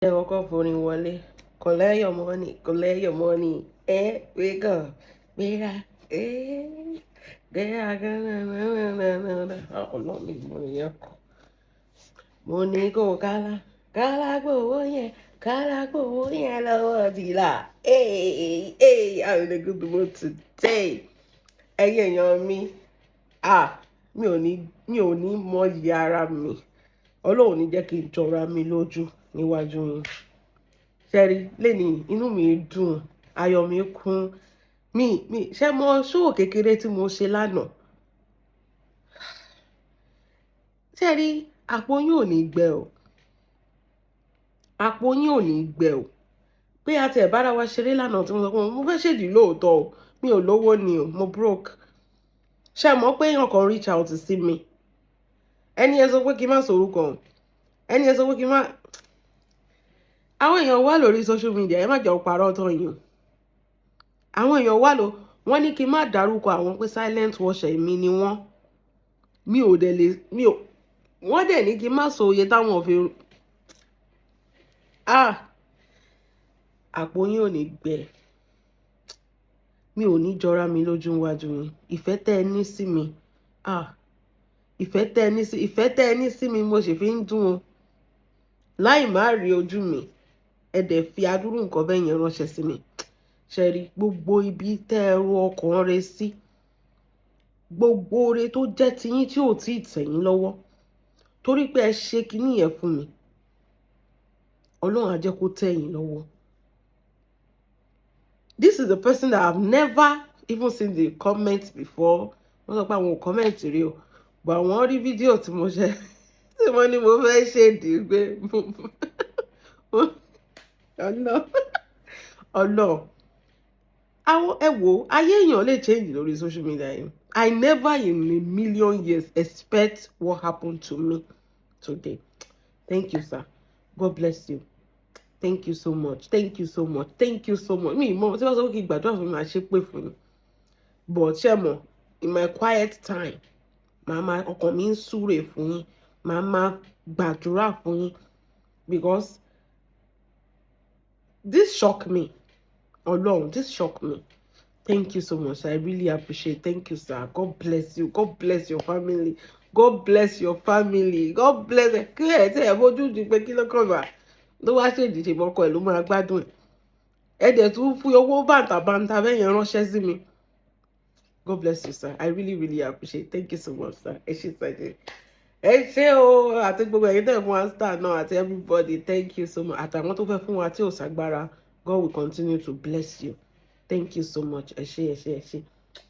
Ẹ kọ́kọ́ forin wọlé. Collect your money, collect your money. Ẹ wake up, gbéra, ẹ gbéra gánà. Ọlọ́run mi mo nìyẹn kọ. Mo ní kó kálá, kálá gbowó yẹn, kálá gbowó yẹn lọ́wọ́ tìlà. Hey, hey, I'm in a good mood today. Ẹ̀yin èèyàn mi, ah, mi ò ní mọyì ara mi. Ọlọ́run ní jẹ́ kí n jọra mi lójú níwájú yín. Ṣẹ́rí, lẹ́ni inú mi dùn, ayọ̀ mi kún. Mi, ṣé mo show kékeré tí mo ṣe lánàá? Ṣẹ́rí, àpò yín ò ní gbẹ o. Àpò yín ò ní gbẹ o. Pé a ti ẹ̀ bára wa ṣeré lánàá tí mo sọ pé mo fẹ́ ṣèdí lóòótọ́ o. Mi ò lówó ni o, mo broke. Ṣé mọ̀ pé èèyàn kan reach out sí mi? Ẹni yẹn sọ pé kí n má sọ orúkọ òun. Ẹni yẹn sọ pé kí n má. Àwọn èèyàn wà lórí social media, ẹ má jẹ́ ó parọ́ tán yín o. Àwọn èèyàn wà ló, wọ́n ní kí n má dárúkọ àwọn, pé silent watcher mi ni wọ́n. Mi ò dẹ̀ lè, mi ò, wọ́n dẹ̀ ní kí n má sọ iye táwọn fi. Ah! Àpò yín ò ní gbẹ. Mi ò ní jọra mi lójú níwájú yín. Ìfẹ́ tẹ́ ẹ ní sí mi. Ah! Ìfẹ́ tẹ́ ẹ ní sí mi mo sì fi ń dùn o. Láì má rí ojú mi, ẹ dẹ̀ fi adúrú nǹkan bẹ́ẹ̀ yẹn ránṣẹ́ sí mi. Ṣé rí, gbogbo ibi tẹ́ ẹ ro ọkàn rẹ sí, gbogbo oore tó jẹ́ tiyín tí ò tí ì tẹ̀ yín lọ́wọ́, torí pé ẹ ṣe kiní yẹn fún mi, Ọlọ́run á jẹ́ kó tẹ̀ yín lọ́wọ́. This is the person that I've never even seen the comment before. Wọ́n sọ pé àwọn ò comment rí o, but àwọn rí fídíò tí mo ṣe tí mo ní mo fẹ́ ṣèdí pé ọ̀nà ọ̀nà àwọn. Ẹ wo, ayé èèyàn lè change lórí social media yìí. I never in a million years expect what happened to me today. Thank you, sir. God bless you. Thank you so much, thank you so much, thank you so much. Mi mọ tí wọ́n sọ pé kí n gbàdúrà fún mi, máa ṣe pé fún mi, but ṣé mọ̀, in my quiet time, màá máa ọkàn mi ń súre fún yín, màá máa gbàdúrà fún yín, because this shock me. Ọlọ́run, this shock me. Thank you so much. I really appreciate. Thank you, sir. God bless you. God bless your family. God bless your family. God bless ẹ. Kí ẹ tí ẹ bójú di pé kí ló kàn wá ló wá ṣèjì ṣe mọ́kọ ẹ̀ ló máa gbádùn ẹ̀. Ẹ dẹ̀ tún fún owó bàǹtàbàǹtà bẹ́ẹ̀ yẹn ránṣẹ́ sí mi. God bless you, sir. I really, really appreciate. Thank you so much, sir. Ẹ ṣé, sir. Ẹ ṣé o. Àti gbogbo ẹ̀yin tẹ̀ fún wa star náà àti everybody, thank you so much. Àtàwọn tó fẹ́ fún wa tí ò ságbára, God will continue to bless you. Thank you so much. Ẹ ṣé, ẹ ṣé, ẹ ṣé.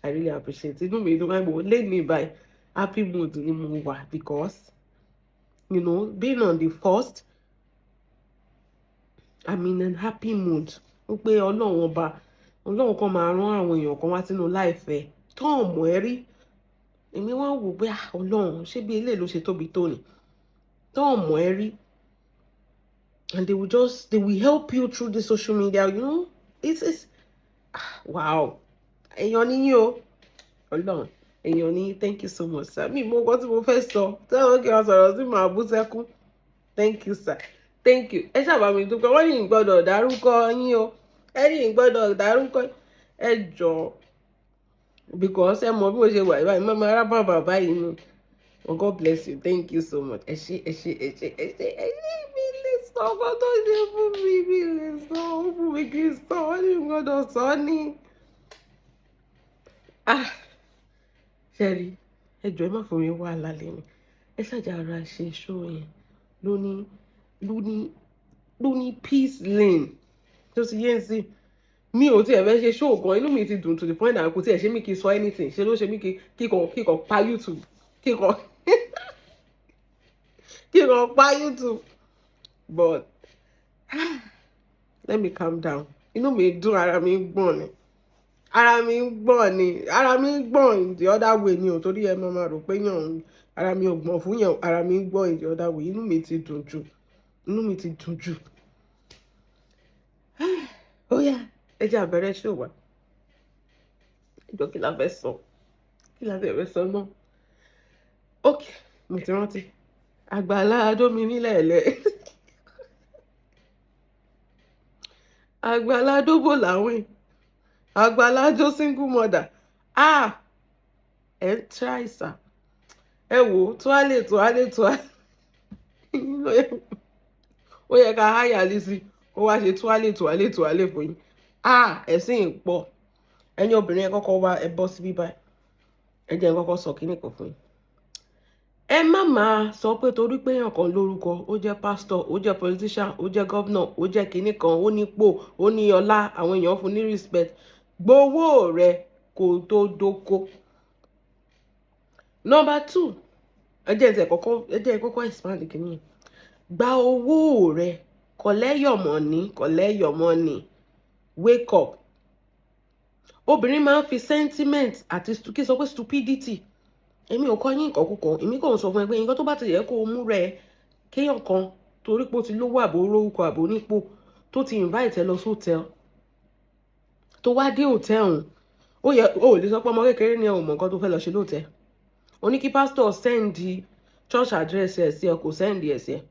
I really appreciate. Inú mi dùn máa ń wò lé ní báyìí. Happy mood ni mo wà because being on the first, I'm in an happy mood. Ó pé Ọlọ́run ọba, Ọlọ́run kan máa rán àwọn èèyàn kan wá sínú láìfẹ́ tó ọ̀ mọ̀ ẹ́ rí. Èmi wá wò pé, ah, Ọlọ́run, ṣé bí eléyìí ló ṣe tóbi tó ni tó ọ̀ mọ̀ ẹ́ rí, and they will help you through the social media. It's ah, wow, èèyàn níyìn o. Ọlọ́run, èèyàn ní. Thank you so much, sir. Mi mọ nǹkan tí mo fẹ́ sọ tí wọ́n kí wọ́n sọ̀rọ̀ sí màá bú sẹ́kún. Thank you, sir. Thank you. Ẹ ṣàbà mi dúpẹ́. Wọ́n ní ìgbọ́dọ̀ dárúkọ yín o. Ẹ ní ìgbọ́dọ̀ dárúkọ. Ẹ jọ̀ọ́, because ẹ mọ bí mo ṣe wà báyìí, mọ́ máa rábà bàbá yìí ni. Well, God bless you. Thank you so much. Ẹ ṣé, ẹ ṣé, ẹ ṣé, ẹ ṣé, ẹ ṣé. Mi lè sọ ọkọ tó ṣe fún mi, mi lè sọ ó fún mi kí n sọ ọ́ ní gbọ́dọ̀ sọ ní. Ah, ṣẹ́rí, ẹ jọ̀ọ́, ẹ má fún mi wàhálà lẹ́nu. Ẹ ṣàjà ara ṣe show yẹn lóní lóní lóní peace lane tó ti yé ń sí. Mi ò tiẹ̀ fẹ́ ṣe show gan. Inú mi ti dùn to the point that kò tiẹ̀ ṣe mí kí n sọ anything. Ṣe ló ṣe mí kí kíkàn pa YouTube, kíkàn pa YouTube, but let me calm down. Inú mi dùn, ara mi ń gbọ̀n ni, ara mi ń gbọ̀n ni, ara mi ń gbọ̀n in the other way ni o, torí ẹ máa ma rò pé yàn ara mi ò gbọ̀n fún yàn. Ara mi ń gbọ̀n in the other way. Inú mi ti dùn jù, inú mi ti dùn jù. Ó yá, ẹ jẹ́ àbẹ̀rẹ̀ ṣò wá. Ìjọ, kí la fẹ́ sọ? Kí la fẹ́ sọ náà? Ok, mo ti rántí. Àgbàlá adómi nílẹ̀ ẹ̀lẹ́. Àgbàlá dóbò láwìn, àgbàlá jó single mother. Ah, ẹ ń try sir. Ẹ wò ó, tuale tuale tuale, ó yẹ ká háyà Lizzy kó wá ṣe tuale tuale tuale fún yín. Ah, ẹ̀sìn pọ̀. Ẹ̀yin obìnrin, ẹ kọ́kọ́ wá, ẹ bọ́ síbí báyìí. Ẹ jẹ́ n kọ́kọ́ sọ kíní kan fún yín. Ẹ má máa sọ pé torí pé èèyàn kan lórúkọ, ó jẹ́ pastor, ó jẹ́ politician, ó jẹ́ governor, ó jẹ́ kinní kan, ó nípò, ó ní ọlá, àwọn èèyàn fún ní respect. Gbowó rẹ kó tó dóko. Number two, ẹ jẹ́ kọ́kọ́ expand kinní yẹn. Gba owó rẹ, collect your money, collect your money, wake up. Obìnrin máa ń fi sentiment àti kí sọ pé stupidity. Èmi ò kọ́ yín nǹkan kúkọ, èmi kò ń sọ fún ẹ pé nǹkan tó bá ti yẹ kó o mú rẹ, kéèyàn kan torí pé ó ti lówó àbò orúkọ àbò nípò tó ti invite ẹ lọ sí hotel, tó wá dé hotel ọ̀hún, ó yẹ ó lè sọ pé ọmọ kékeré ni ẹ, ò mọ nǹkan tó fẹ́ lọ ṣe lóòtẹ́. Ó ní kí pásítọ̀ send church address ẹ̀ sí ẹ, kò send ẹ̀ sí ẹ,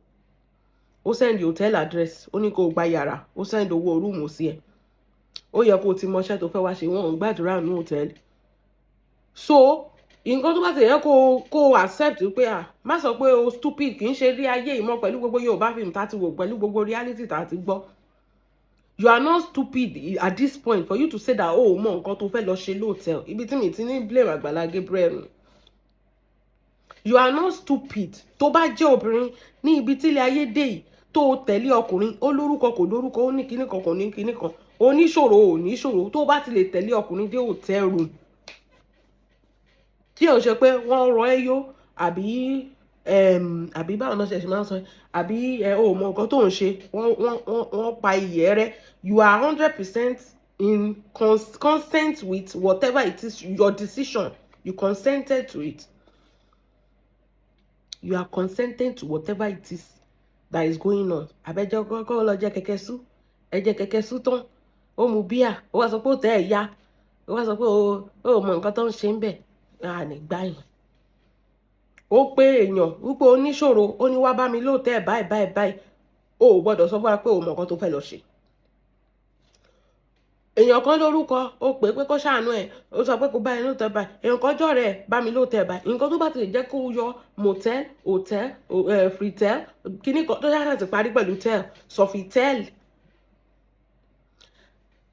ó send hotel address. Ó ní kó o gba yàrá, ó send owó room sí ẹ. Ó yẹ kó o ti mọṣẹ́ tó fẹ́ wá ṣe. Wọ́n ò ń gbàdúrà ní hòtẹ́ẹ̀lì. So nǹkan tó bá ti yẹ kó o accept pé, à má sọ pé o stupid. Kì í ṣe rí ayé ìmọ̀ pẹ̀lú gbogbo Yorùbá fíìmù tá a ti wò, pẹ̀lú gbogbo reality tá a ti gbọ́. You are not stupid at this point for you to say that o ò mọ nǹkan tó fẹ́ lọ ṣe lóòtẹ́ẹ̀lì. Ibi tí mi ti ní blame Àgbàlá Gabriel ni. You are not stupid. Tó bá jẹ́ obìnrin ní ibi tí ilé ayé dé yìí, tó o tẹ̀lé ọkùnrin, ó lórúkọ, kò lórúkọ, ó ní kinní kan, kò ní kinní kan, oníṣòro, ò níṣòro, tó bá ti lè tẹ̀lé ọkùnrin dé hotel room, tí ò ṣe pé wọ́n rọ ẹ́ yó, àbí báwọn náà ṣe máa ń sọ, àbí ẹ ò mọ nǹkan tó ń ṣe, wọ́n pa iyẹ̀ rẹ, you are 100% in consent with whatever it is, your decision, you consented to it. You are consenting to whatever it is that is going on. Àbẹ́jọ́ kọ́kọ́ lọ jẹ́ kẹ̀kẹ́ sú, ẹ jẹ́ kẹ̀kẹ́ sú tán, ó mu bíà, ó wá sọ pé ó tẹ́ ẹ̀ ya, ó wá sọ pé ó mọ nǹkan tó ń ṣe ń bẹ̀ à ní gbáyìn. Ó pé èèyàn wípé oníṣòro, ó ní wá bá mi lóòótẹ́ báyìí báyìí báyìí, o ò gbọ́dọ̀ sọ fún wa pé o mọ nǹkan tó fẹ́ lọ ṣe. Èèyàn kan lórúkọ, ó pè é pé kó ṣàánú ẹ̀, ó sọ pé kó bá ẹ lóòótọ́ báyìí. Èèyàn kan jọ̀rẹ́ ẹ̀, bá mi lóòótọ́ báyìí. Nǹkan tó bá ti lè jẹ́ kó yọ motel, hotel, freetel, kíní kan tó yára ti parí pẹ̀lú tel, sofitel,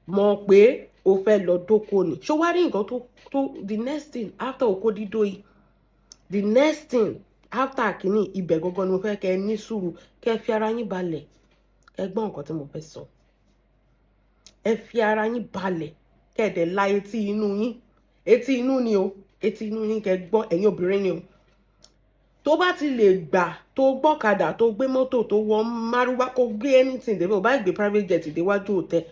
mọ̀ pé o fẹ́ lọ dóko ni. Ṣó wá rí nǹkan tó the next thing after okó dídó yìí, the next thing after kínní ibẹ̀ gangan ni mo fẹ́ kẹ́ ẹ ní sùúrù, kẹ́ ẹ fi ara yín balẹ̀, kẹ́ ẹ gbọ́ nǹkan tí mo fẹ́ sọ. Ẹ fi ara yín balẹ̀, kẹ́ ẹ dẹ̀ la etí inú yín. Etí inú ni o, etí inú yín, kẹ́ ẹ gbọ́. Ẹ̀yin obìnrin ni o. Tó bá ti lè gbà tó gbọ́kadà, tó gbé mọ́tò, tó wọ márúwá, kó gbé anything débẹ̀, ò bá gbé private jet déwájú hotel,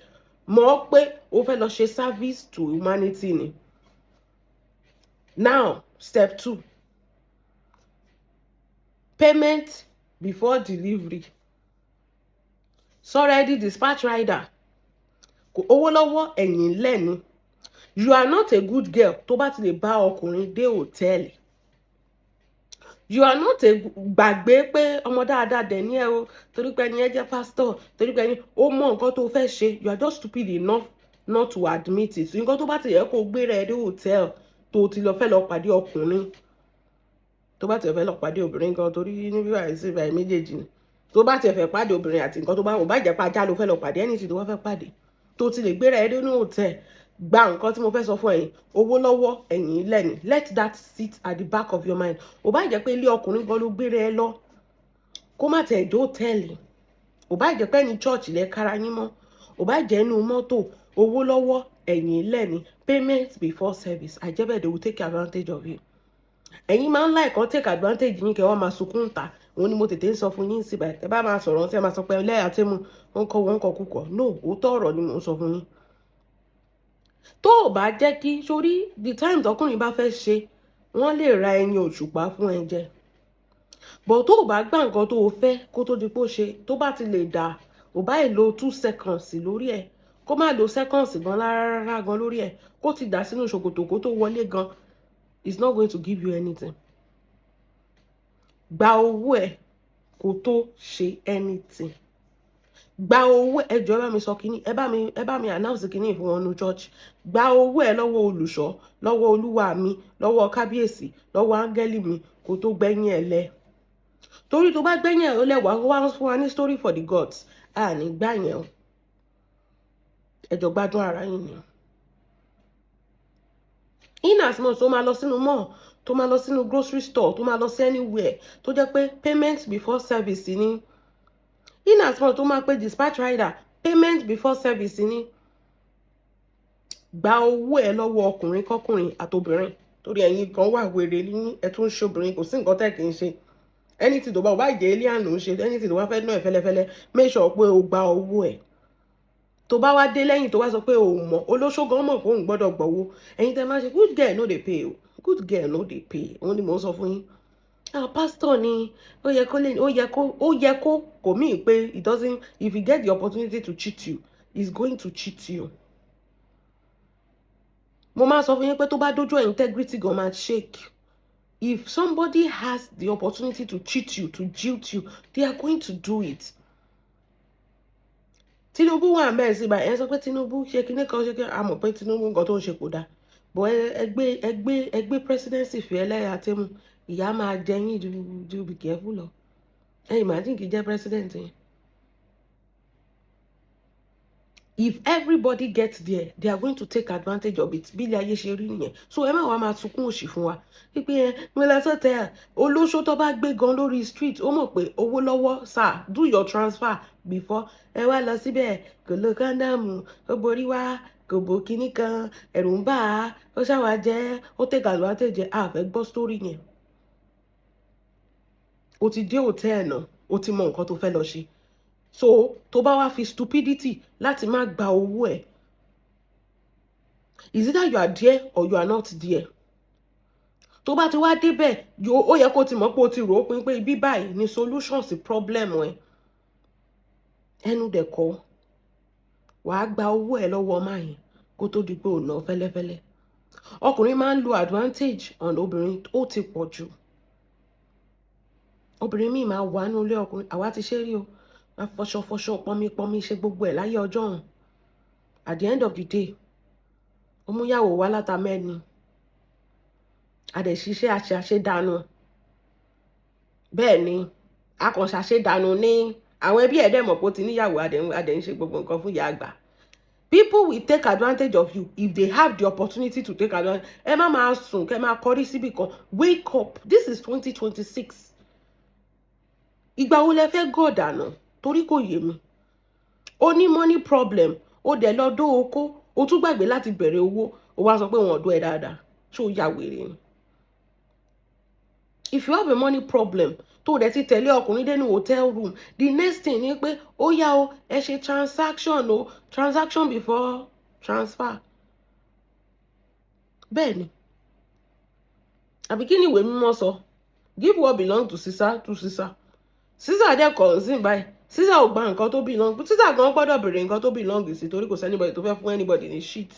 mọ̀ pé o fẹ́ lọ ṣe service to humanity ni. Now, step two, payment before delivery. Sọ̀rọ̀ ẹ di dispatch rider, kò owó lọ́wọ́, ẹ̀yìn lẹ́ni. You are not a good girl tó bá ti lè bá ọkùnrin dé hòtẹ́ẹ̀lì. You are not a gbàgbé pé ọmọ dáadáa dẹ̀ ní ẹ o, torí pé ẹni ẹ jẹ́ pastor, torí pé ẹni ó mọ nǹkan tó fẹ́ ṣe. You are just stupid enough not to admit it. Nǹkan tó bá ti yẹ kó gbé rẹ̀ dé hòtẹ́ẹ̀lì, tó ti lọ fẹ́ lọ pàdé ọkùnrin, tó bá ti fẹ́ lọ pàdé obìnrin gan, torí níbí báyìí sí báyìí méjèèjì ni, tó bá ti fẹ́ pàdé obìnrin àti nǹkan tó bá wò bá jẹ́ pé ajá ló fẹ́ lọ pàdé, anything tó bá fẹ́ pàdé, tó ti lè gbéra ẹ dé ní hòtẹ́ẹ̀lì, gba nǹkan tí mo fẹ́ sọ fún ẹ̀yin, owó lọ́wọ́, ẹ̀yìn lẹ́ni. Let that sit at the back of your mind. Ò bá jẹ́ pé ilé ọkùnrin gan ló gbéra ẹ lọ, kó má tẹ̀ dé hòtẹ́ẹ̀lì, ò bá jẹ́ pé ní church lẹ kára yín mọ́, ò bá jẹ́ inú mọ́tò, owó lọ́wọ́, ẹ̀yìn lẹ́ni. Payment before service. Àjẹ́bẹ̀, they will take advantage of you. Ẹ̀yin máa ń láì kan take advantage yín, kẹ́ wọ́n máa sunkún ta. Òun ni mo tètè ń sọ fún yín síbẹ̀. Ẹ bá máa sọ̀rọ̀ tí ẹ máa sọ pé ẹlẹ́yà tí mo ń kọ́ wọn kọ́ kúkọ̀ no, òótọ́ ọ̀rọ̀ ni mò ń sọ fún yín. Tó o bá jẹ́ kí sórí the time tọkùnrin bá fẹ́ ṣe, wọ́n lè ra ẹyin òṣùpá fún ẹ jẹ, but tó o bá gbà nǹkan tó o fẹ́ kó tó di pé ó ṣe, tó bá ti lè dà, ò bá lè lo 2 seconds lórí ẹ̀, kó má lo seconds gan rárá rárá gan lórí ẹ̀, kó ti dà sínú ṣòkòtò kó tó wọlé gan, it's not going to give you anything. Gba owó ẹ̀ kó tó ṣe anything. Gba owó. Ẹjọ́, ẹ bá mi sọ kínní, ẹ bá mi announce kínní fún wọn ní church. Gba owó ẹ lọ́wọ́ olùṣọ́, lọ́wọ́ olúwa mi, lọ́wọ́ kábíyèsí, lọ́wọ́ áńgẹ́lì mi, kó tó gbẹ́yìn ẹ lẹ̀. Torí tó bá gbẹ́yìn ẹ lẹ̀, wá wá fún wa ní story for the gods. A ní gbà yẹn o. Ẹ jọ gbádùn ara yín ni. In as much tó máa lọ sínú mall, tó máa lọ sínú grocery store, tó máa lọ sí anywhere tó jẹ́ pé payment before service ni. In as much tó máa pé dispatch rider, payment before service ni. Gba owó ẹ lọ́wọ́ ọkùnrin kọkùnrin àtobìnrin, torí ẹ̀yin kan wà, wèrè ní ẹ tún ń ṣe obìnrin. Kò sí nǹkan tẹ́ kì í ṣe. Anything tó bá wà jẹ́ alien ló ń ṣe, anything tó bá fẹ́ ná ẹ̀ fẹ́lẹ́fẹ́lẹ́, make sure pé o gba owó ẹ̀. Tó bá wá dé lẹ́yìn, tó wá sọ pé o mọ̀, olóṣó gan mọ̀ pé òun gbọ́dọ̀ gbọ́wọ́. Ẹ̀yin tẹ́ máa ṣe, good girl no dey pay o, good girl no dey pay. Òun ni mò ń sọ fún yín. Ah, pastor ni ó yẹ kó lè, ó yẹ kó, ó yẹ kó kò mí pé it doesn't. If he get the opportunity to cheat you, he's going to cheat you. Mo máa sọ fún yín pé tó bá dójú ẹ̀, integrity gan máa shake. If somebody has the opportunity to cheat you, to jilt you, they are going to do it. Tinubu wà mẹ́ẹ̀ sí báyìí. Ẹ sọ pé Tinubu ṣe kinní kan, ṣe kí a mọ̀ pé Tinubu, nǹkan tó ń ṣe kò dáa, bọ̀ ẹgbẹ́ presidency fi ẹlẹ́yà tẹ́mu, ìyá máa jẹ yín ju be careful lọ. Ẹ imagine kí jẹ́ president yẹn. If everybody gets there, they are going to take advantage of it. Bí ilé ayé ṣe rí nìyẹn. So ẹ má wàá máa sunkún òṣì fún wa wípé ẹ mo lọ sọ́tẹ̀. Olóṣó tó bá gbé gan lórí street, ó mọ̀ pé owó lọ́wọ́. Sir, do your transfer before ẹ wá lọ síbẹ̀. Kò lo condom, ó borí wá, kò bò kinní kan, ẹ̀rù ń bà á, ó ṣàwà jẹ́, ó take advantage. A fẹ́ gbọ́ story yẹn. O ti dé hotel náà, o ti mọ nǹkan tó fẹ́ lọ ṣe. So tó bá wá fi stupidity láti má gba owó ẹ̀, is either you are there or you are not there. Tó bá ti wá débẹ̀, ó yẹ kó ti mọ̀ pé o ti rò ó pin pé ibi báyìí ni solution sí problem ẹ̀. Ẹnu dẹ̀ kọ́, wàá gba owó ẹ̀ lọ́wọ́ ọmọ yẹn kó tó di pé ò ná fẹ́lẹ́fẹ́lẹ́. Ọkùnrin máa ń lo advantage on obìnrin, ó ti pọ̀ jù. Obìnrin míì máa wà nínú ilé ọkùnrin. Àwa ti ṣe rí o, máa fọṣọ fọṣọ, pọnmi pọnmi, ṣe gbogbo ẹ̀ láyé ọjọ́ ọ̀hún. At the end of the day, ó mú yàwó wá látàmẹ́ni, àdẹ̀ṣiṣẹ́ àṣàṣedànù. Bẹ́ẹ̀ ni, akànṣàṣedànù ní àwọn ẹbí ẹ̀ dẹ̀ mọ̀ pé ó ti níyàwó. Adẹ̀ ń ṣe gbogbo nǹkan fún ìyá àgbà. People will take advantage of you if they have the opportunity to take advantage. Ẹ má máa sùn kẹ́ máa kọrí síbì kan. Wake up. This is 2026. Ìgbà wo lẹ fẹ́ gọ̀dànà? Torí kò yé mi. O ní money problem, o dẹ̀ lọ dó oko, o tún gbàgbé láti bẹ̀rẹ̀ owó, o wá sọ pé wọn ò dó ẹ dáadáa. Ṣé o ya wèrè ni? If you have a money problem, tó o dẹ̀ ti tẹ̀lé ọkùnrin dénú hotel room, the next thing ni pé ó yá o, ẹ ṣe transaction o, transaction before transfer. Bẹ́ẹ̀ ni àbí? Kí ni ìwé mímọ́ sọ? Give what belong to Caesar to Caesar. Caesar dẹ̀ kọ̀ sí báyìí. Caesar ò gba nǹkan tó belong. Caesar gan gbọ́dọ̀ béèrè nǹkan tó belong sí, torí kò sí anybody tó fẹ́ fún anybody ní shit.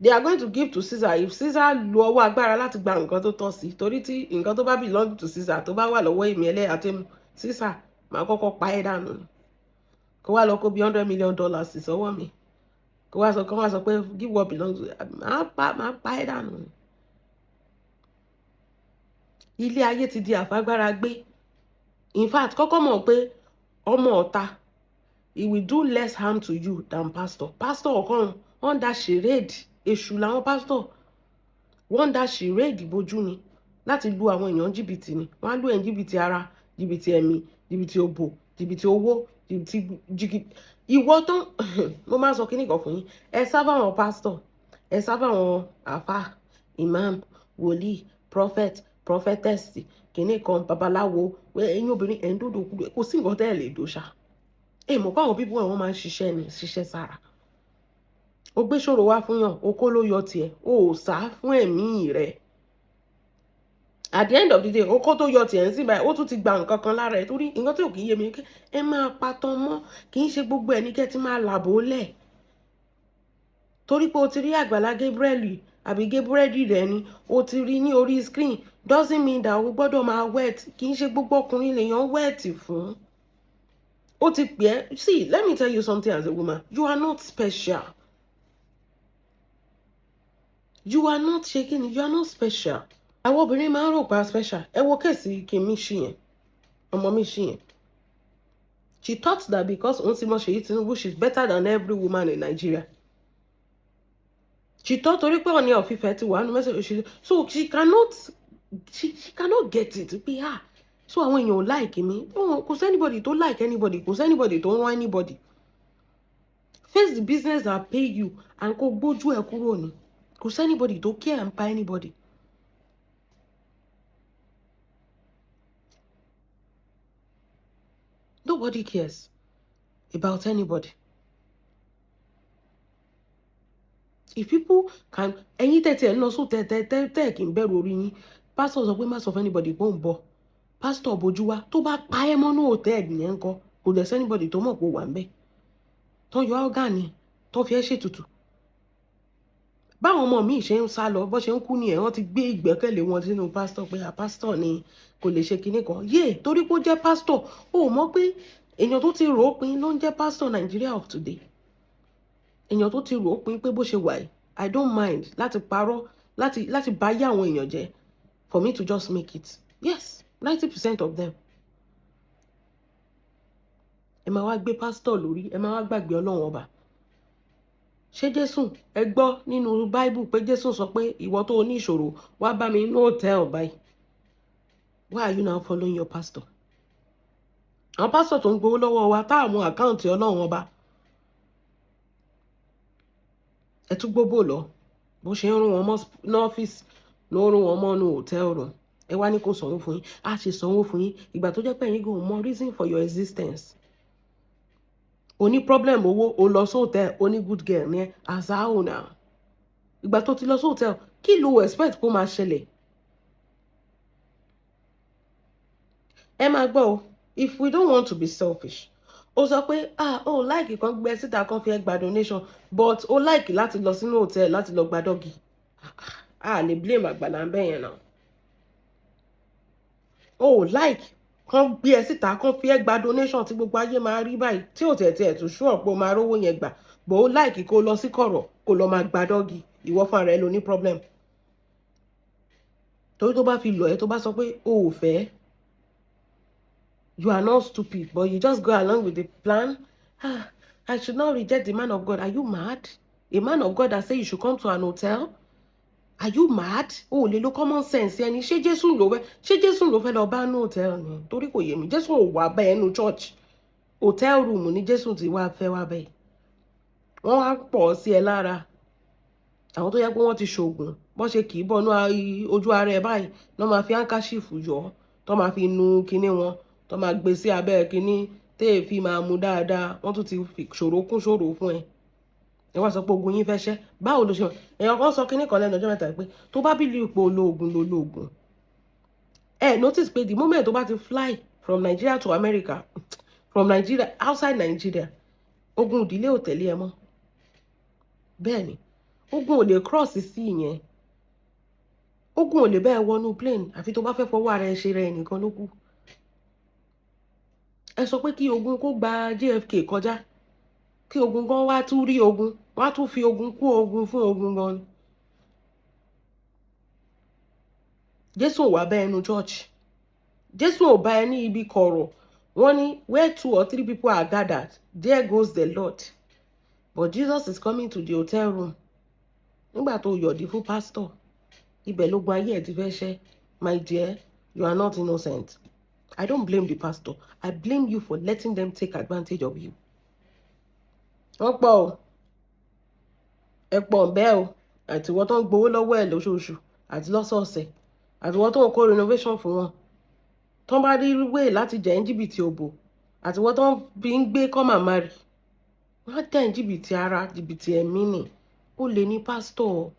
They are going to give to Caesar if Caesar lu ọwọ́ agbára láti gba nǹkan tó tọ́ sí, torí tí nǹkan tó bá belong to Caesar tó bá wà lọ́wọ́ èmi ẹlẹ́yà tí Caesar máa kọ́kọ́ pa ẹ́ dànù ni. Kó wá lọ kó bí $100 million sí sọ́wọ́ mi, kó wá sọ pé give what belongs to, máa pa ẹ́ dànù ni. Ilé ayé ti di àfagbára gbé. In fact, kọ́kọ́ mọ̀ pé ọmọ ọ̀ta, he will do less harm to you than pastor. Pastor ọ̀kan, wọ́n da charade. Èṣù làwọn pastor. Wọ́n da charade bojú ni láti lu àwọn èèyàn jìbìtì ni. Wọ́n á lu ẹ̀ jìbìtì ara, jìbìtì ẹ̀mí, jìbìtì òbò, jìbìtì owó, jìbìtì jìgì. Ìwọ tó mo máa sọ kíní kan fún yín, ẹ sábà àwọn pastor, ẹ sábà àwọn àfà, imam, wòlíì, prophet, prophetess, kíní kan, babaláwo. Ẹ̀yin obìnrin ẹ̀ ń dòdò kúrò, kò sí nǹkan tẹ́ ẹ̀ lè dò ṣá. Ẹ mọ̀ pé àwọn bíbú ẹ̀, wọ́n máa ń ṣiṣẹ́ ni, ṣiṣẹ́ sára. O gbé ṣòro wá fún yàn, o kó ló yọ tiẹ̀, o ò sá fún ẹ̀mí rẹ̀. At the end of the day, okó tó yọ tiẹ̀ ń sìn báyìí, ó tún ti gba nǹkan kan lára ẹ̀, torí nǹkan tí ò kì í yé mi, ẹ máa patán mọ́. Kì í ṣe gbogbo ẹ̀ ní kẹ́ ti máa làbò lẹ̀ torí pé o ti rí Àgbàlá Gabriel àbí Gabriel rẹ ni o ti rí ní orí screen doesn't mean that o gbọ́dọ̀ máa wet. Kì í ṣe gbogbo ọkùnrin lèèyàn wet fún. Ó ti pè é. See, let me tell you something. As a woman, you are not special. You are not shaking. You are not special. Àwọn obìnrin máa ń rò pa special. Ẹ wo case kìmí ṣì yẹn, ọmọ mi ṣì yẹn. She thought that because òun ti mọ Ṣèyí Tinubu, she's better than every woman in Nigeria. She thought torí pé Ọọ̀ni of Ifẹ̀ ti wà nínú mẹ́sàn-án òṣèlú, so she cannot get it pé, ah, so àwọn èèyàn ò like mi. Kò sí anybody tó like anybody, kò sí anybody tó ń rán anybody. Face the business that pay you and kó gbójú ẹ kúrò ní. Kò sí anybody tó care and pa anybody. Nobody cares about anybody. If people can, ẹ̀yin tẹ̀tẹ̀ ẹ̀ ń lọ sóò tẹ̀ tẹ̀ kì í bẹ̀rù orí yín. Pásítọ̀ sọ pé má sọ fún anybody pé ó ń bọ̀. Pásítọ̀ bójú wá, tó bá pa ẹ́ mọ́nú hòtẹ́ẹ̀lì yẹn ńkọ́? Kò dẹ̀ sí anybody tó mọ̀ pé ó wà ń bẹ̀. Tó yọ ọ́gà ni tó fi ẹ́ ṣètùtù. Báwọn ọmọ míì ṣe ń sá lọ, bó ṣe ń kú nìyẹn. Wọ́n ti gbé ìgbẹ́kẹ̀lé wọn sínú pásítọ̀ pé à, pásítọ̀ ni, kò lè ṣe kinní kan yé, torí pé ó jẹ́ pásítọ̀. Ó mọ̀ pé èèyàn tó ti rò ó pin ló ń jẹ́ pásítọ̀ Nàìjíríà of today. Èèyàn tó ti rò ó pin pé bó ṣe wà yìí, I don't mind láti parọ́, láti bá yé àwọn èèyàn jẹ́ for me to just make it. Yes, 90% of them. Ẹ máa wá gbé pásítọ̀ lórí, ẹ máa wá gbàgbé Ọlọ́run Ọba. Ṣé Jésù, ẹ gbọ́ nínú Báíbù pé Jésù sọ pé ìwọ tó ní ìṣòro, wá bá mi ní hòtẹ́ẹ̀lì báyìí? Why are you now following your pastor? Àwọn pásítọ̀ tó ń gbowó lọ́wọ́ wa, táwọn account Ọlọ́run Ọba, ẹ tún gbóbò lọ. Bó ṣe ń rún wọn mọ́ ní ọ́fíìsì ló ń rún wọn mọ́ ní hòtẹ́ẹ̀lì room. Ẹ wá ní kó sanwó fún yín. Á ṣe sanwó fún yín ìgbà tó jẹ́ pé ẹ̀yin gan mọ reason for your existence? O ní problem owó, o lọ sí hòtẹ́ẹ̀lì, o ní good girl ní ẹ azao now. Ìgbà tó ti lọ sí hòtẹ́ẹ̀lì, kí ló expect kó máa ṣẹlẹ̀? Ẹ máa gbọ́ o. If we don't want to be selfish, ó sọ pé, ah, ó like kan gbé síta kan fi ẹ gba donation, but ó like láti lọ sínú hòtẹ́ẹ̀lì láti lọ gba doggy. A lè blame àgbàlá ń bẹ̀ yẹn náà. Ó like kan gbé ẹ síta kan fi ẹ gba donation tí gbogbo ayé máa rí báyìí, tí ò tẹ̀ tiẹ̀ tún ṣú ọ̀pọ̀ máa rówó yẹn gbà, but ó like kó lọ sí kọ̀rọ̀ kó lọ máa gba doggy. Ìwọ fúnra rẹ ló ní problem, torí tó bá fi lọ ẹ, tó bá sọ pé o ò fẹ́, you are not stupid, but you just go along with the plan. Ah, I should not reject the man of God. Are you mad? A man of God that say you should come to an hotel? Are you mad? O ò lè lo common sense ẹni. Ṣé Jésù ló fẹ́ lọ bá ní hotel ni? Torí kò yé mi. Jésù ò wá bẹ́ẹ̀ nu church. Hotel room ni Jésù ti wá fẹ́ wá bẹ́ẹ̀. Wọ́n wá pọ̀ sí ẹ lára. Àwọn tó yẹ pé wọ́n ti ṣoògùn, bọ́n ṣe kì í bọnú ojú ara ẹ báyìí, lọ́ máa fi handkerchief yọ, tó máa fi nu kinní wọn, tó máa gbé sí abẹ́ kinní téèfì máa mú dáadáa. Wọ́n tún ti fi ṣòro kún ṣòro fún ẹ. Ẹ wá sọ pé ogun yín fẹ́ ṣẹ́. Báwo ló ṣe? Èèyàn kan sọ kinní kan lẹ́nu ọjọ́ mẹ́ta pé tó bá believe pé olóògùn ló lóògùn, ẹ notice pé the moment tó bá ti fly from Nigeria to America, from Nigeria, outside Nigeria, ogun ìdílé ò tẹ̀lé ẹ mọ́. Bẹ́ẹ̀ ni, ogun ò lè cross sí ìyẹn, ogun ò lè bẹ́ẹ̀ wọnú plane, àfi tó bá fẹ́ fọwọ́ ara ẹ ṣe rẹ nìkan ló kù. Ẹ sọ pé kí ogun kó gba JFK kọjá, kí ogun gan wá tún rí ogun, wá tún fi ogun kú ogun fún ogun gan ni. Jésù ò wá bá ẹnu church, Jésù ò bá ẹ ní ibi kọ̀rọ̀. Wọ́n ní where two or three people are gathered, there goes the Lord. But Jesus is coming to the hotel room. Nígbà tó yọ̀dí fún pastor, ibẹ̀ lógun ayé ẹ̀ ti fẹ́ ṣẹ́. My dear, you are not innocent. I don't blame the pastor. I blame you for letting them take advantage of you. Wọ́n pọ̀ o, ẹ pọ̀ bẹ́ẹ̀ o. Àtiwọ́ tó ń gbowó lọ́wọ́ ẹ̀ lóṣooṣù àti lọ́sọ̀ọ̀sẹ̀, àtiwọ́ tó ń kó renovation fún wọn, tó ń bá rí wéè láti jẹ́ ní jìbìtì òbò, àtiwọ́ tó ń fi ń gbé come and marry, wọ́n á tẹ̀ ní jìbìtì ara, jìbìtì ẹ̀mí nì. Ó lè ní pásítọ̀,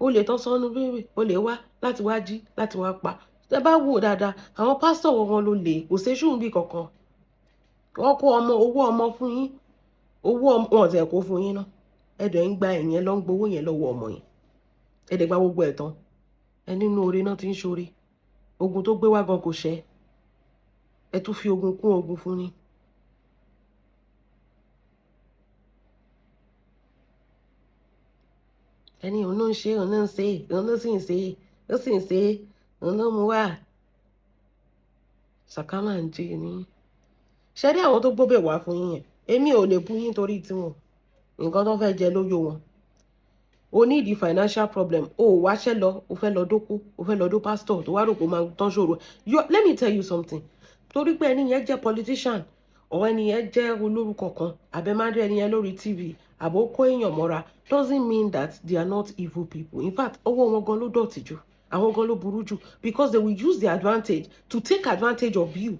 ó lè tán sọ́nù bébè, ó lè wá láti wá jí, láti wá pa. Tẹ bá wò dáadáa, àwọn pásítọ̀ wọn ló lè kò ṣe ṣùn bí kankan. Wọ́n kó ọmọ owó ọmọ fún yín, owó ọmọ wọn tẹ̀ kó fún yín náà. Ẹ̀dẹ̀ ń gba ẹ̀yẹn lọ ń gbowó yẹn lọ́wọ́ ọmọ yẹn. Ẹ̀dẹ̀ gba gbogbo ẹ̀ tán. Ẹ nínú oore náà ti ń ṣoore. Ogun tó gbé wá gan kò ṣẹ́. Ẹ tún fi ogun kún ogun fún ni. Ẹni òun ló ń ṣe, òun ló ń ṣe, òun ló sì ń ṣe, ó sì ń ṣe, òun ló mú wá. Sàkámà ń jẹ ní. Ṣé rí àwọn tó gbóbẹ̀ wá fún yín yẹn? Èmi ò lè bú yín torí tiwọn. Nǹkan tó fẹ́ jẹ lóyò wọn. O ní the financial problem. O ò wáṣẹ́ lọ, o fẹ́ lọ dóko, o fẹ́ lọ dó pastor tó wá rò pé ó máa tán ṣòro. Let me tell you something. Torí pé ẹni yẹn jẹ́ politician or ẹni yẹn jẹ́ olórúkọ kan, àbẹ̀mádé ẹni yẹn lórí TV, àbó kó èèyàn mọ́ra, doesn't mean that they are not evil people. In fact, ọwọ́ wọn gan ló dọ̀tí jù. Àwọn gan ló burú jù, because they will use the advantage to take advantage of you.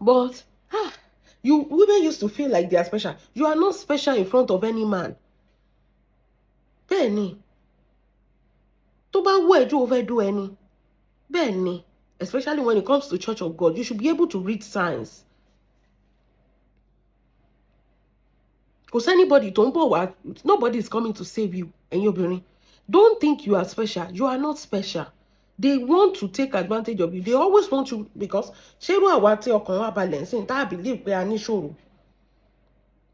But you women used to feel like they are special. You are not special in front of any man. Bẹ́ẹ̀ ni, tó bá wú ẹjọ́, o fẹ́ dó ẹni. Bẹ́ẹ̀ ni, especially when it comes to Church of God, you should be able to read signs. Kò sí anybody tó ń bọ̀ wá. Nobody is coming to save you. Ẹ̀yin obìnrin, don't think you are special. You are not special. They want to take advantage of you. They always want you, because ṣerú àwa tí ọkàn wa balẹ̀ ń sìn, tá a believe pé a níṣòro,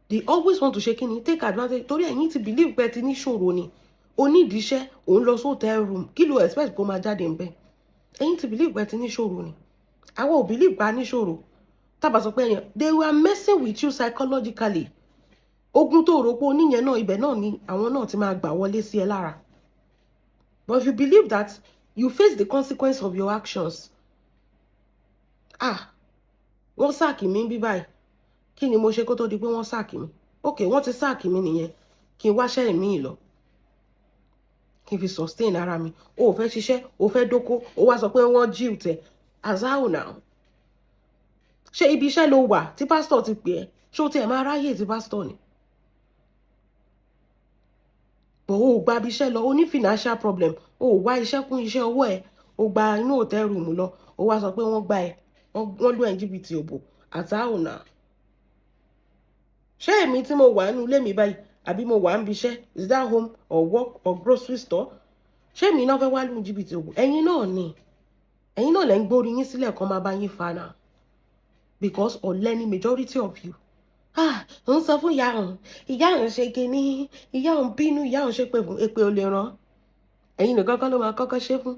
they always want to ṣe kí ni? Take advantage, torí ẹ̀yin ti believe pé ẹ ti níṣòro ni. Onídìí iṣẹ́, òun lọ sí hotel room, kí ló expect kó máa jáde ń bẹ̀? Ẹ̀yin ti believe pé ẹ ti níṣòro ni. Àwa ò believe pé a níṣòro. Tábà sọ pé ẹ̀yàn, they were messing with you psychologically. Ogun tó rò pé oníyẹn náà, ibẹ̀ náà ni àwọn náà ti máa gbà wọlé sí ẹ lára. But if you believe that you face the consequence of your actions, ah, wọ́n sack mi bí báyìí, kí ni mo ṣe kó tó di pé wọ́n sack mi? Ok, wọ́n ti sack mi nìyẹn, kí n wáṣẹ́ mi lọ, kí n fi sustain ara mi. O ò fẹ́ ṣiṣẹ́, o fẹ́ dóko, o wá sọ pé wọ́n jí tẹ̀ azao now. Ṣé ibi iṣẹ́ ló wà tí pásítọ̀ ti pè ẹ́? Ṣé o tiẹ̀ máa ráyè tí pásítọ̀ ni? But o ò gba ibi iṣẹ́ lọ, o ní financial problem, o ò wá iṣẹ́ kún iṣẹ́ ọwọ́ ẹ̀, o gba inú hotel room lọ, o wá sọ pé wọ́n gba ẹ, wọ́n lù ẹ́ ní jìbìtì òbò azao now. Ṣé èmi tí mo wà nínú ilé mi báyìí, àbí mo wà níbi iṣẹ́, is that home or work or grocery store, ṣé èmi náà fẹ́ wá lù jìbìtì òbò? Ẹ̀yin náà ni, ẹ̀yin náà lẹ́ ń gbórí yín sílẹ̀ kan máa bá yín fa náà, because ọ̀lẹ ni majority of you. Ah, ń sọ fún ìyá òun, ìyá òun ṣe kinní, ìyá òun bínú, ìyá òun ṣe pé fún èpè ò lè ràn. Ẹ̀yin nìkan kọ́ ló máa kọ́kọ́ ṣe fún.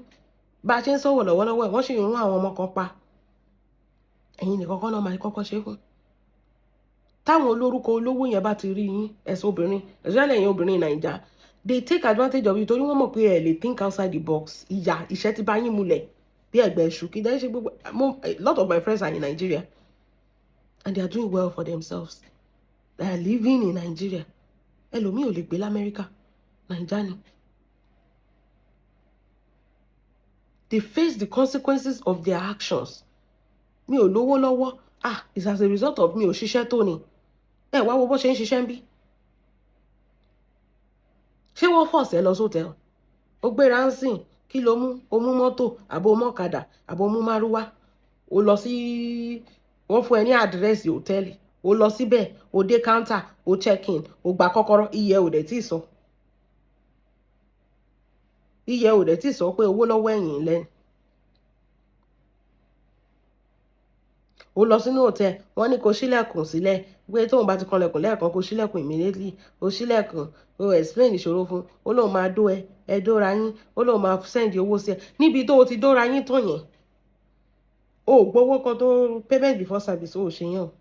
Bá a ṣe ń sọ̀rọ̀ lọ́wọ́lọ́wọ́ ẹ̀, wọ́n sì ń rún àwọn ọmọ kan pa. Ẹ̀yin nìkan kọ́ ló máa kọ́kọ́ ṣe fún. Táwọn olórúkọ olówó yẹn bá ti rí yín, ẹ̀sùn obìnrin, especially ẹ̀yin obìnrin Nàìjà, they take advantage of you, torí wọ́n mọ̀ pé ẹ lè think outside the box. Ìyà ìṣẹ́ ti bá yín mulẹ̀ bí ẹgbẹ́ iṣu. Kí dẹ́ ṣe gbogbo. A lot of my friends are in Nigeria and they are doing well for themselves. They are living in Nigeria. Ẹlòmíì ò lè gbé l'Amẹ́ríkà, Naija ni. They face the consequences of their actions. Mi ò lówó lọ́wọ́, ah, it's as a result of mi ò ṣiṣẹ́ tó ni. Ẹ wá wo bó ṣe ń ṣiṣẹ́ ń bí. Ṣé wọ́n force ẹ lọ sí hotel? Ó gbéra ń sìn, kí ló mú? O mú mọ́tò, àbò mọ́kadà, àbò mú márúwá, o lọ sí, wọ́n fún ẹ ní àdírẹ́sì hòtẹ́ẹ̀lì, o lọ síbẹ̀, o dé counter, o check in, o gba kọ́kọ́rọ́. Iye ò dẹ̀ tí ì sọ, iye ò dẹ̀ tí ì sọ pé owó lọ́wọ́ ẹ̀yìn lẹ́nu. Ó lọ sínú hòtẹ́ẹ̀, wọ́n ní kó ṣílẹ̀kùn sílẹ̀, pé tóun bá ti kanlẹ̀kùn lẹ́ẹ̀kan, kó ṣílẹ̀kùn immediately. Ó ṣílẹ̀kùn, ó explain ìṣòro fún, ó lóun máa dó ẹ, ẹ dóra yín, ó lóun máa send owó sí ẹ. Níbi tó o ti dóra yín tán yẹn, o ò gbowó kan tó payment before service, o ò ṣe yẹn o.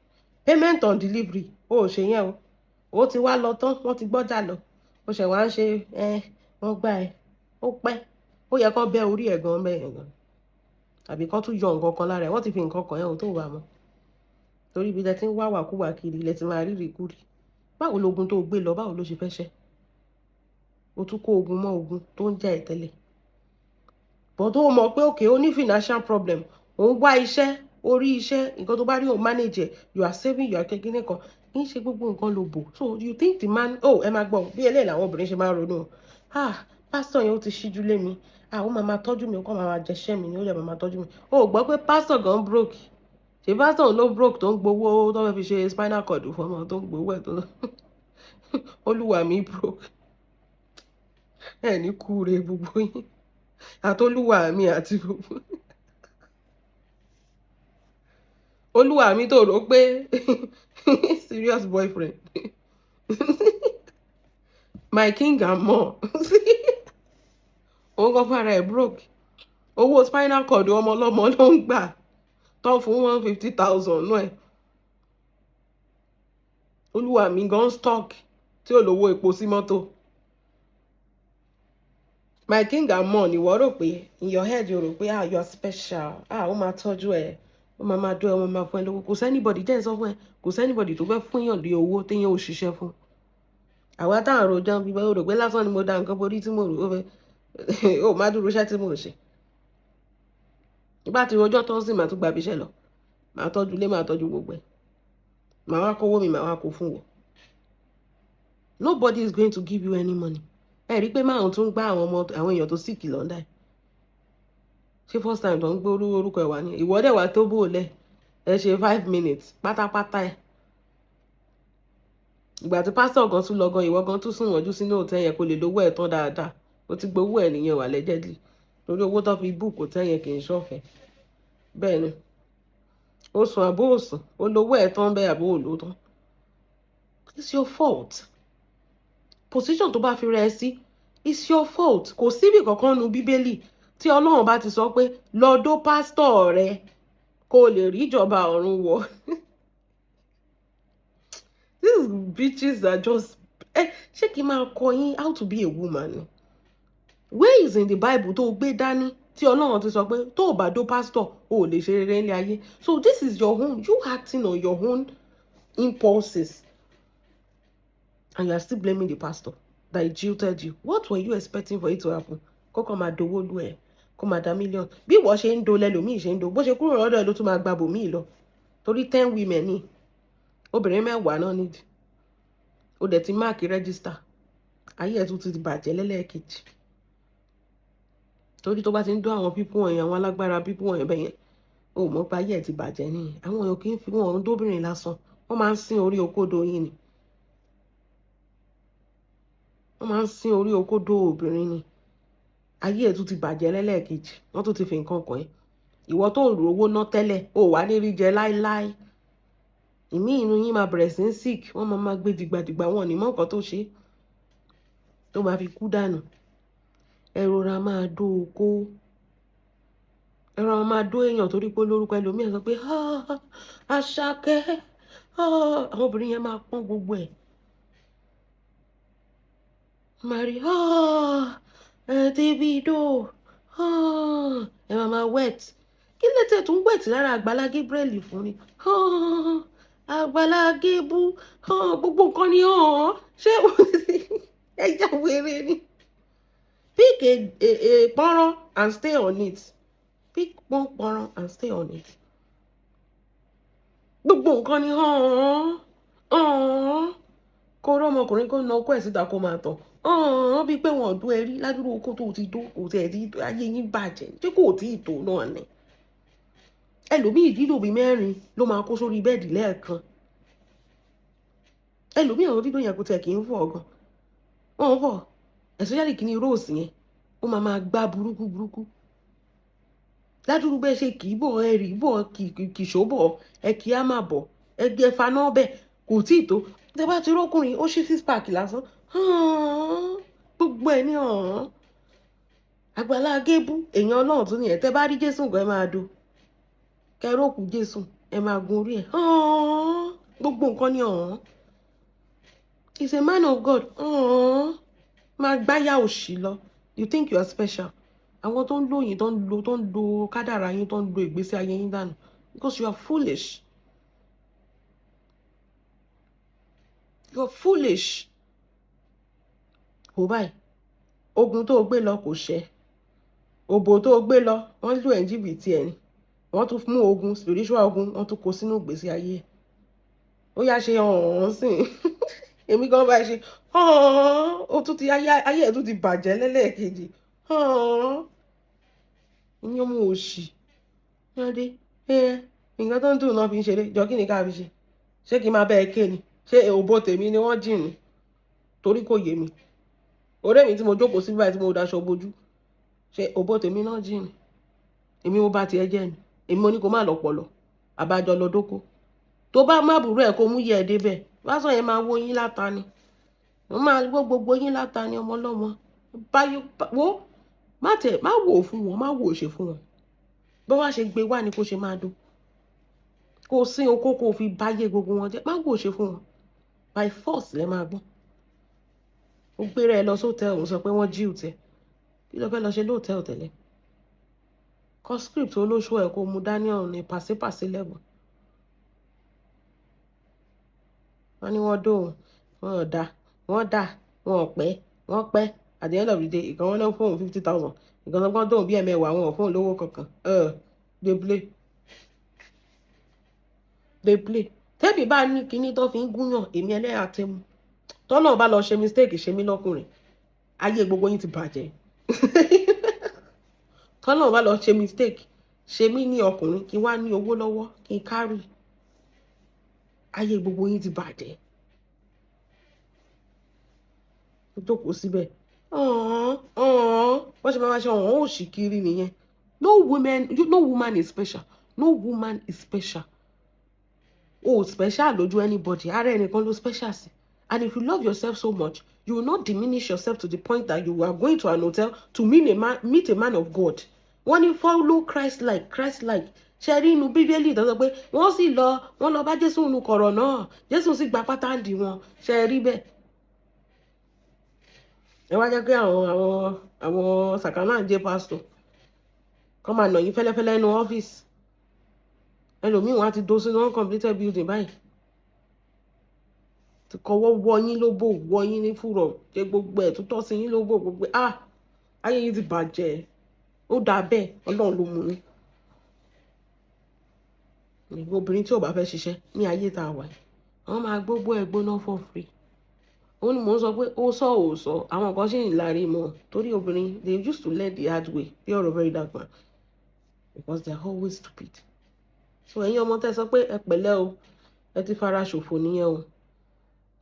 Payment on delivery, o ò ṣe yẹn o. Ó ti wá lọ tán, wọ́n ti gbọ́jà lọ, ó ṣẹ̀ wá ń ṣe ẹ, wọ́n gbá ẹ, ó pẹ́, ó yẹ kán bẹ́ orí ẹ̀ gan bẹ́ẹ̀ gan, àbí kán tún yọ nǹkan kan lára ẹ̀. Wọ́n ti fi nǹkan kan yẹn o tó wà mọ́, torí ibi tẹ́ ti ń wá wàkúwà kiri ilẹ̀ ti máa rírì kúrì. Báwo logun tó gbé lọ, báwo ló ṣe fẹ́ ṣẹ́? O tún kó ogun mọ́ ogun tó ń jà ẹ́ tẹ́lẹ̀. But ó mọ̀ pé okay, ó ní financial problem, òun wá iṣẹ́, orí iṣẹ́, nǹkan tó bá rí òun manage ẹ̀, you are saving, you are kékeré kan, kì í ṣe gbogbo nǹkan ló bò. So you think the man, oh, ẹ máa gbọ́ bí eléyìí làwọn obìnrin ṣe máa ronú. Ah, pásítọ̀ yẹn ó ti ṣíjú lé mi, ah, ó máa máa tọ́jú mi, ó kàn máa máa jẹṣẹ́ mi ni, ó lè máa máa tọ́jú mi. Ó gbọ́ pé pásítọ̀ gan broke. Ṣe pásítọ̀ ló broke tó ń gbowó tó fẹ́ fi ṣe spinal cord fún ọmọ tó ń gbowó ẹ̀ tó lọ? Olúwa mi broke. Ẹ ní kúre gbogbo yín, àtolúwa mi àti gbogbo olúwa mi tó rò pé serious boyfriend. My king and more. Òun kan fún ara ẹ̀ broke. Owó spinal cord ọmọ ọlọ́mọ ló ń gbà tó fún 150,000 náà ẹ̀. Olúwa mi gan stock tí ò lówó epo sí mọ́tò. My king and more ni wọ́n rò pé in your head, you rò pé, ah, you are special, ah, ó máa tọ́jú ẹ, ó máa máa dún ẹ, ó máa máa fún ẹ lówó. Kò sí anybody jẹ́ sọ fún ẹ, kò sí anybody tó fẹ́ fún yàn ní owó téèyàn ò ṣiṣẹ́ fún. Àwa táwọn rojọ́ bí wọ́n rò pé lásán ni mo da nǹkan borí tí mo rò ó fẹ́ ó má dúró iṣẹ́ tí mo ṣe. Nígbà tí rojọ́ tó ń sìn, máa tún gba ibiṣẹ́ lọ, máa tọ́jú ilé, máa tọ́jú gbogbo ẹ̀, màá wá kówó mi, màá wá kó fún wọn. Nobody is going to give you any money. Ẹ rí i pé márùn tún gbá àwọn ọmọ àwọn èèyàn tó sick lọ́ndà ẹ̀. Ṣé first time tó ń gbé orúkọ ẹ̀ wá ní ìwọ́dẹ̀ wá tó bò lẹ̀ ẹ ṣe 5 minutes pátápátá ẹ̀? Ìgbà tí pásítọ̀ gan tún lọ gan, ìwọ gan tún sùn wọ́n jú sínú hotel yẹn kó lè lówó ẹ̀ tán dáadáa. Ó ti gbowó ẹ̀ nìyẹn wà allegedly, torí owó tó fi book hotel yẹn kì í ṣọ̀fẹ́. Bẹ́ẹ̀ ni ó sùn àbó òsùn, ó lówó ẹ̀ tán bẹ́ẹ̀ àbó òló tán. It's your fault. Position tó bá fi rẹ sí, it's your fault. Kò síbì kankan nu Bíbélì tí Ọlọ́run bá ti sọ pé lọ dó pásítọ̀ rẹ kó o lè rí ìjọba ọ̀run wọ̀. These bitches are just, ẹ ṣé kí n máa kọ́ yín how to be a woman? Where is in the Bible tó gbé dání tí Ọlọ́run ti sọ pé tó o bá dó pásítọ̀, o ò lè ṣe rere ní ayé? So this is your own, you acting on your own impulses, and you are still blaming the pastor that he jilted you. What were you expecting for it to happen? Kókó máa dowó lú ẹ, kó máa da mílíọ̀nù. Bí ìwọ ṣe ń do lẹ́lòmíì ṣe ń do. Bó ṣe kúrò lọ́dọ̀ ẹ ló tún máa gba bòmíì lọ, torí 10 women ní obìnrin 10 náà nídìí. Ó dẹ̀ ti mark register, ayé ẹ̀ tún ti bàjẹ́ lẹ́lẹ́kejì, torí tó bá ti ń dó àwọn people wọ̀nyẹn, àwọn alágbára people wọ̀nyẹn bẹ́yẹn, ó mọ̀ pé ayé ẹ̀ ti bàjẹ́ nìyẹn. Àwọn èèyàn kì í fi wọn dóbìnrin lásán, wọ́n máa ń sín orí okódo yín ni. Wọ́n máa ń sín orí okódo obìnrin ni. Ayé ẹ̀ tún ti bàjẹ́ lẹ́lẹ́kejì. Wọ́n tún ti fi nǹkan kàn ẹ́. Ìwọ tó ń ro owó ná tẹ́lẹ̀, ó wà ní rí jẹ láéláé. Ìmí inú yín máa bẹ̀rẹ̀ sí ń sick, wọ́n máa máa gbé dìgbàdìgbà, wọn ní mọ̀ nǹkan tó ṣe tó máa fi kú dànù. Ẹ rọra máa dó okó, ẹ rọra máa dó èèyàn, torí pé lórúkọ ẹlòmíì sọ pé Àṣàkẹ́, àwọn obìnrin yẹn máa pọ́n gbogbo ẹ̀ máa rí Davido, ẹ máa máa wet. Kí ló tẹ̀ tún wet lára Àgbàlá Gabriel fún ni? Àgbàlá Gébú, gbogbo nǹkan ni. Ṣé ẹ já wéré ni? Pick a pọ́nrán and stay on it. Pick one pọ́nrán and stay on it. Gbogbo nǹkan ni kó rọ́ ọmọkùnrin, kó na ọkọ ẹ̀ síta, kó máa tọ̀ bíi pé wọn ò dó ẹ rí ládùúgbò oko tó ti dó. Kò tẹ̀ rí ayé yín bàjẹ́. Ṣé kò tí ì tó náà ni? Ẹlòmíì dídò bíi mẹ́rin ló máa kó sórí bed lẹ́ẹ̀kan. Ẹlòmíì, àwọn dídò yẹn kò tẹ̀ kì í fọ̀ gan, wọ́n fọ̀, especially kí ni rose yẹn, ó máa máa gbá burúkú burúkú ládùúgbò. Bẹ́ẹ̀ ṣe kì í bọ̀, ẹ rí bọ̀, kì í ṣó bọ̀, ẹ kì í á máa bọ̀, ẹ gbé faná bẹ́ẹ̀, kò tí ì tó. Tẹ bá ti rókùnrin, ó ṣí six pack lásán, gbogbo ẹ̀ ní ọ̀hún. Àgbàlá Gébú, èèyàn Ọlọ́run tún nìyẹn. Tẹ bá rí Jésù gan, ẹ máa do kẹrókù Jésù, ẹ máa gun orí ẹ̀, gbogbo nǹkan ní ọ̀hún. He's a man of God, máa gbáyà òṣì lọ. You think you are special. Àwọn tó ń lò yín, tó ń lo kádàrá yín, tó ń lo ìgbésí ayé yín dànù, because you are foolish. You are foolish. Kò báyìí, ogun tó gbé lọ kò ṣẹ, òbò tó gbé lọ, wọ́n lù ẹ́ ní jìbìtì ẹ̀ ni. Wọ́n tún mú ogun, spiritual ogun, wọ́n tún kó sínú ìgbésí ayé ẹ̀. Ó yá, ṣe ọ̀hún sìn. Èmi gan bá ṣe ọ̀hún, ó tún ti ayé ẹ̀ tún ti bàjẹ́ lẹ́lẹ́kejì. Ọ̀hún, ìyẹn ọmọ òṣì yáde ẹ. Nǹkan tó ń dùn náà fi ń ṣeré jọ. Kí ni ká fi ṣe? Ṣé kí n máa bẹ́ ẹ ké ni? Ṣé òbò tèmi ni wọ́n jìn ni? Torí kò yé mi. Ọ̀rẹ́ mi tí mo jókòó sí báyìí, tí mo daṣọ bojú, ṣé òbò tèmi náà jìn ni? Èmi mo bá tiẹ̀ jẹ́ ni? Èmi mo ní kó má lọ pọ̀lọ̀ àbájọ lọ dóko. Tó bá má burú ẹ̀, kó mú yẹ ẹ débẹ̀, lásán yẹn máa wó yín láta ni. Wọ́n máa gbọ́ gbogbo yín láta ní ọmọ ọlọ́mọ. Báyọ̀ wo, má tẹ̀, má wò fún wọn, má wò ṣe fún wọn. Bó wá ṣe gbé wá ni kó ṣe máa dún. Kó sí okó kó fi báyé gbogbo wọn jẹ́. Má wò ṣe fún wọn. By force lẹ máa gbọ́. Ó gbéra ẹ lọ sí hotel, òun sọ pé wọ́n jí òtẹ́. Kí ló fẹ́ lọ ṣe lóòtẹ́ẹ̀lì tẹ́lẹ̀? Kọ script olóṣù ẹ̀ kó mu Daniel ní pàṣípàṣí level. Wọ́n ní wọ́n dóhùn, wọ́n ò dá, wọ́n dà, wọ́n ò pẹ́, wọ́n pẹ́. At the end of the day, ìkan wọn náà fóun 50,000. Ìkan sọ pé wọ́n dóhùn bí ẹ̀mẹwàá, wọn ò fóun lówó kankan. Dey play. Dey play. Tẹ́bí bá ní kinní tó fi ń gúnyàn, èmi ẹlẹ́yà tẹ́mu. Tọ́nà bá lọ ṣe mistake ṣe mí lọ́kùnrin, ayé gbogbo yín ti bàjẹ́. Tọ́nà bá lọ ṣe mistake ṣe mí ní ọkùnrin, kí n wá ní owó lọ́wọ́, kí n kárì, ayé gbogbo yín ti bàjẹ́. Ó jókòó síbẹ̀. Ọ̀hún, ọ̀hún, wọ́n ṣe máa ṣe ọ̀hún òṣì kiri nìyẹn. No woman, no woman is special. No woman is special. O special lójú anybody. Ara ẹnìkan ló special sí. And if you love yourself so much, you will not diminish yourself to the point that you are going to an hotel to meet a man of God. Wọ́n ní follow Christ like, Christ like. Ṣé rí inú Bíbélì tó sọ pé wọ́n sì lọ, wọ́n lọ bá Jésù nínú kọ̀rọ̀ náà. Jésù sì gba pátá-ndì wọn. Ṣé rí bẹ́ẹ̀? Ẹ wá jẹ́ pé àwọn sàkámà ń jẹ́ pastor. Kọ́ máa nà yín fẹ́lẹ́fẹ́lẹ́ nínú ọ́fíìsì. Ẹlòmíì wọn á ti dó sínú uncompleted building báyìí. Ti kọ́wọ́ wọ yín lóbò, wọ yín ní fùrọ̀, ṣe gbogbo ẹ̀ tó tọ́ sí yín lóbò, gbogbo ẹ̀. Ah! Ayé yín ti bàjẹ́. Ó dáa bẹ́ẹ̀, Ọlọ́run ló mú yín. Obìnrin tí ò bá fẹ́ ṣiṣẹ́ ní ayé tá a wà yìí, wọ́n máa gbógbó ẹ̀ gbóná for free. Ó ní mò ń sọ pé ó sọ ò sọ, àwọn kan sì ń lárí mọ́ torí obìnrin, they used to learn the hard way bí ọ̀rọ̀ very dark man, because they are always stupid. So ẹ̀yin ọmọ tẹ́ sọ pé ẹ pẹ̀lẹ́ o, ẹ ti fara ṣòfò nìyẹn o.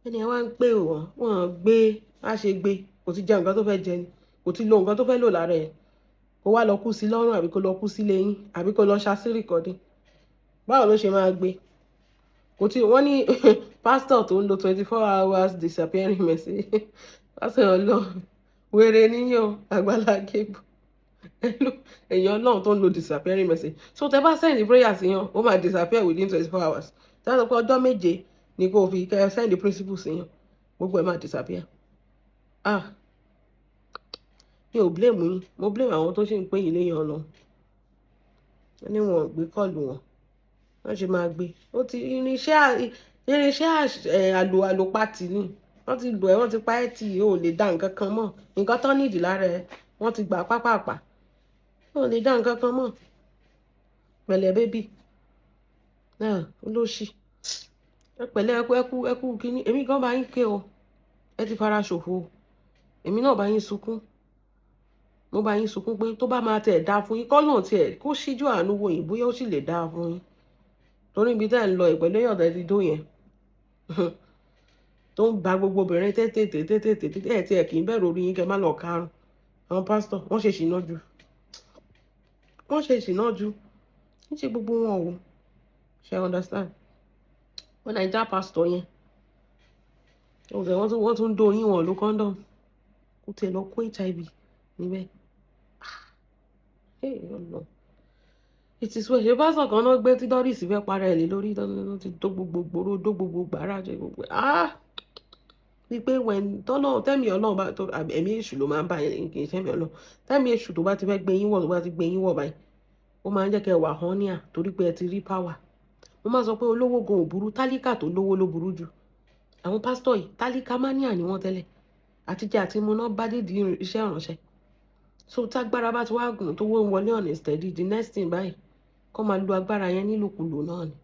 Ẹni ẹ wá ń pè wọ́n, wọ́n gbé, má ṣe gbé, kò ti jẹ nǹkan tó fẹ́ jẹ ni, kò ti lo nǹkan tó fẹ́ lò lára ẹ̀. Kó wá lọ kú sí lọ́rùn àbí kó lọ kú sílé yín àbí kó lọ ṣá sí recording. Báwo ló ṣe máa gbé? Kò tí wọ́n ní pastor tó ń lo 24 hours disappearing message. Pastor Ọlọ́run, wèrè níyàn Àgbàlá Gabriel. Èèyàn Ọlọ́run tó ń lo disappearing message. So tẹ bá send prayer sí yàn, ó máa disappear within 24 hours. Tí wọ́n sọ pé ọjọ́ 7 ni kò fi kẹ́ send the principle sí yàn, gbogbo ẹ̀ máa disappear. Ah! Mi ò blame yín, mo blame àwọn tó ṣì ń pè yín léèyàn Ọlọ́run. Wọ́n ní wọn ò gbé call wọn. Wọ́n ṣe máa gbé. Ó ti irinṣẹ́ àlò àlòpatì ni. Wọ́n ti lò ẹ́, wọ́n ti pa ẹ́ tì, o ò lè dá nǹkan kan mọ́. Nǹkan tán nídìí lára ẹ, wọ́n ti gbà pápàpá. O ò lè dá nǹkan kan mọ́. Pẹ̀lẹ́ baby. Náà, olóṣì. Ẹ pẹ̀lẹ́, ẹ kú, ẹ kú, ẹ kú kíní. Èmi gan bá yín ké o. Ẹ ti fara ṣòfò. Èmi náà bá yín sunkún. Mo bá yín sunkún pé tó bá máa tẹ̀ dá fún yín, kọ́nà tí ẹ̀ kó ṣíjú àánú wò yín bóyá ó sì lè dá fún yín. Torí ibi tí ẹ̀ ń lọ ìpẹ̀lú èèyàn tẹ́ ti dó yẹn. Tó ń ba gbogbo obìnrin tètè tètè tètè tètè ẹ̀ tí ẹ̀ kì í bẹ̀rù orí yín kẹ́ má lọ kárùn. Àwọn pastor, wọ́n ṣe ṣìnà jù. Wọ́n ṣe ṣìnà jù. Kì í ṣe gbogbo wọn o. Ṣé understand? Wọ́n Naija pastor yẹn. Wọ́n tún dó yín wọn ló condom. Kó tiẹ̀ lọ kó HIV níbẹ̀. Hey, Ọlọ́run. It is well. Ṣé pastor kan náà gbé tí Doris fẹ́ para ẹ̀ lé lórí tó ti dó gbogbo gbòòrò, dó gbogbo gbàrà jẹ gbogbo. Ah! Wípé when tọ́nà tẹ́mi Ọlọ́run bá tó ẹ̀mí èṣù ló máa ń bá yẹn, kì í ṣe ẹ̀mí Ọlọ́run. Tẹ́mi èṣù tó bá ti fẹ́ gbé yín wọ̀, tó bá ti gbé yín wọ̀ báyìí, ó máa ń jẹ́ kí ẹ wà hàn torí pé ẹ ti rí power. Mo máa sọ pé olówó gan ò burú, tálíkà tó lówó ló burú jù. Àwọn pásítọ̀ yìí, tálíkà mania ni wọ́n tẹ́lẹ̀. Àtijẹ àti mu náà bá dé di iṣẹ́ ìránṣẹ́. So tágbára bá ti wá gùn tó wó ń wọlé on a steady, the next thing báyìí, kọ́ máa lo agbára yẹn nílòkulò náà ni.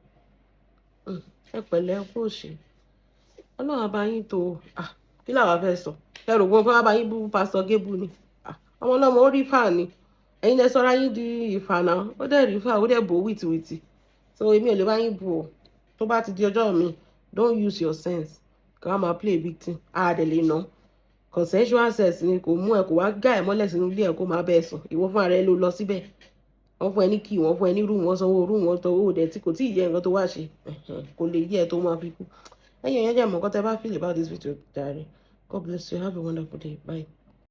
Ẹ pẹ̀lẹ́, ẹ kú òṣì. Ọlọ́run á bá yín tó. Ah! Kí làwa fẹ́ sọ? Ẹ rò pé wọ́n fẹ́ bá yín bú Pastor Gébù ni. Ah! Ọmọ ọlọ́mọ ó rí fà ni. Ẹ̀yin lẹ sọra yín di ìfà náà. Ó dẹ̀ rí fà, ó dẹ̀ bò wìtìwìtì. So èmi ò lè bá yín bú o. Tó bá ti di ọjọ́ mi, don't use your sense. Kí wọ́n máa play victim. A dẹ̀ lè ná. Consensual sex ni kò mú ẹ, kò wá gá ẹ mọ́lẹ̀ sínú ilé ẹ kó máa bẹ́ẹ̀ sùn. Ìwọ fún ara ẹ ló lọ síbẹ̀. Wọ́n fún ẹ ní key, wọ́n fún ẹ ní room, wọ́n sanwó room, wọ́n tọ owó dẹ̀ tí kò tí ì yẹ nǹkan tó wá ṣe. Kò lè yẹ ẹ tó máa fi kú. Ẹ̀yin èèyàn, jẹ́ mọ̀ nǹkan tẹ́ bá feel about this video jàre. God bless you. Have a wonderful day. Bye.